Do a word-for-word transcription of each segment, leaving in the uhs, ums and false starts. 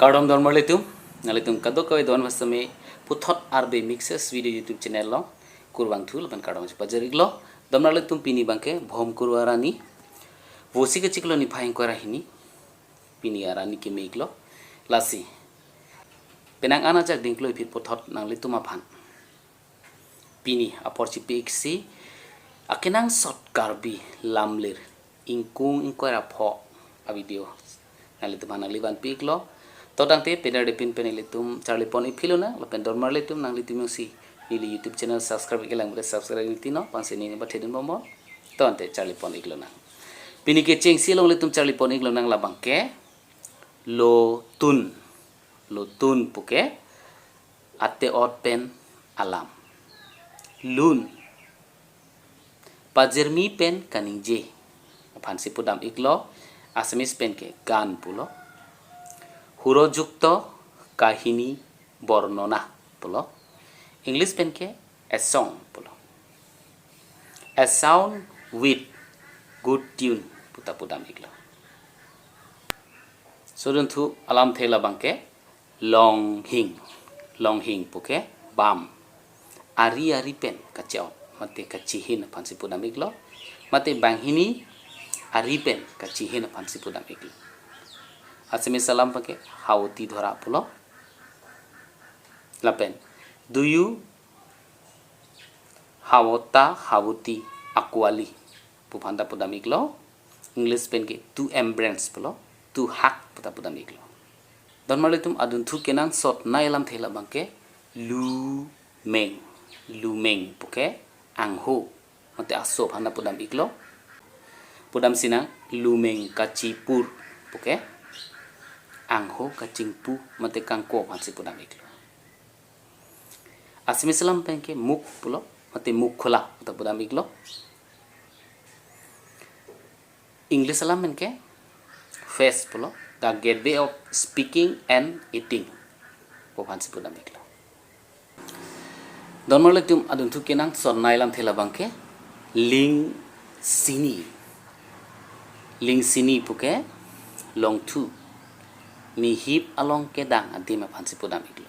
Kardom donmarlitum, nanglitum kadokave don vasame puthot Arbe Mixes Video YouTube channel along kurvangthu lapen kardom chepajir iklo. Donmarlitum, pini abangke Bhomkuru arni, Vosi kachiklo niphai ingkoi ra hini, pini arni keme iklo. Lasi penang an ajak dingklo iphi puthot nanglitum aphan pini apor chipi iksi akenangsot Karbi lamlir ingkung ingkoi ra pho a-video nanglitum aphan nangli vanpi iklo. To tangte peder depin pen ilitum charlipon iphilonang, lapen donmarlitum nanglitum jongsi neli YouTube channel subscribe ik-e lang pute subscribe nangtino, pansi neli bathe dun bomnon. To tangte charlipon iklonang. Pini kechengsi along ilitum charlipon iklonang labangke lotun. Lotun puke ate-ot pen alam. Lun, pajirmi pen kaningje aphansi pudam iklo. Assamese pen ke gan pulo. Hurojukto kahini bornona pulo. English pen ke a song pulo. A sound with good tune puta pudam iklo. Sodunthu alamthe labangke longhing. Longhing puke bam. Ari ari pen kache-ot mate kachehin aphansi pudam iklo. Mate banghini ari pen kachehin aphansi pudam iklo. Assamese alam abangke hawoti dhora pulo. Lapen do you hawota hawoti akwali pu aphanta pudam iklo. English pen ke to embrace pulo, to hug puta pudam iklo. Donmarlitum, adunthu kenangsot nei alamthe labangke lumeng. Lumeng puke angho mate aso aphanta pudam iklo. Pudam sinang, lumeng kachipur puke angho kachingpu mate kangko aphansi pudam iklo. Assamese alam pen ke muk pulo, mate muk khula puta pudam iklo. English alam pen ke face pulo, the gateway of speaking and eating pu aphansi pudam iklo. Donmarlitum, adunthu kenangsot nei alamthe labangke lingsini. Lingsini puke longthu, mihip along kedang adim aphansi pudam iklo.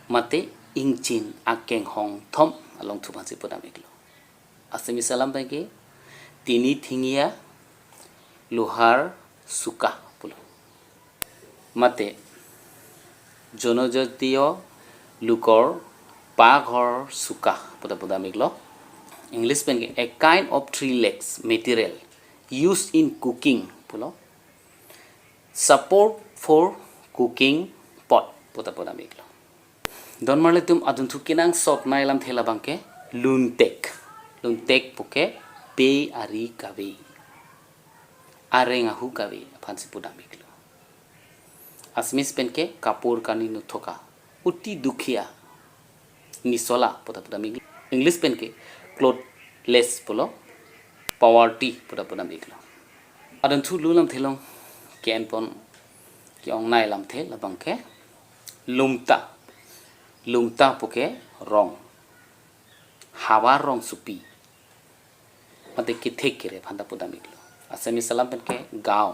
Mate ingchin akenghong thom alongthu aphansi pudam iklo. Assamese alam pen ke tini thingya lohar suka pulo. Mate জনজাতীয় লোকৰ পাকঘৰ চোকা puta pudam iklo. English pen ke a kind of three legs material used in cooking pulo. Support for cooking pot puta pudam iklo. Donmarlitum, adunthu kenangsot nei alamthe labangke luntek. Luntek puke pe ari kave, areng ahu kave aphansi pudam iklo. Assamese pen ke kapur kani nuthoka, uti dukhiya nisola puta pudam iklo. English pen ke clothesless pulo, poverty puta pudam iklo. Adunthu lun alamthe along ke-enpon ke-ong nei alamthe labangke lumta. Lumta puke rong, havar rongsopi mate kethek kere aphanta pudam iklo. Assamese alam pen ke গাঁও,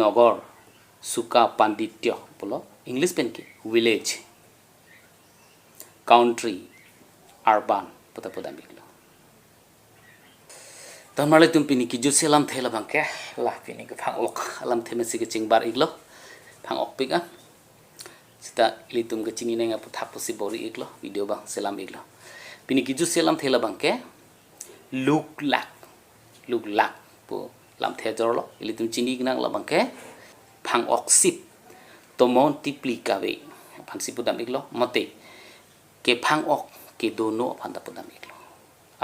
নগৰ, চুকা পাণ্ডিত্য pulo. English pen ke village, country, urban puta pudam iklo. Donmarlitum, pini kejutsi alamthe labangke la pini kephang-ok alamthe mesi kechingbar iklo, phang-ok pik an. Seta ilitum kechini neng aputhak pusi bor-i iklo, video abang selam iklo. Pini kejutsi alamthe labangke luklak. Luklak pu lamthe ajorlo, ilitum chini kenang labangke phang-oksip, tomon tipli kave aphansi pudam iklo, mate kephang-ok kedono aphanta pudam iklo.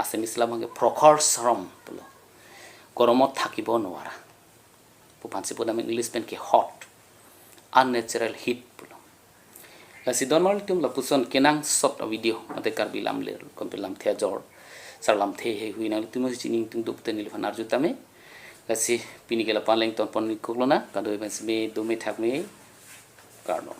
Assamese labangke প্ৰখৰ চৰম pulo, গৰমত থাকিব নোৱাৰা pu aphansi pudam, English pen ke hot, unnatural heat pulo. Lasi donmarlitum, lapuson kenangsot a-video mate Karbi lamlir, konpe lamthe ajor, sar lamthe heihui nanglitum chini tung duk te neliphan arju tame. Lasi pini ke lapu-an le ingtonpon ik-oklonang, kadokave pen seme dome thakme, kardom.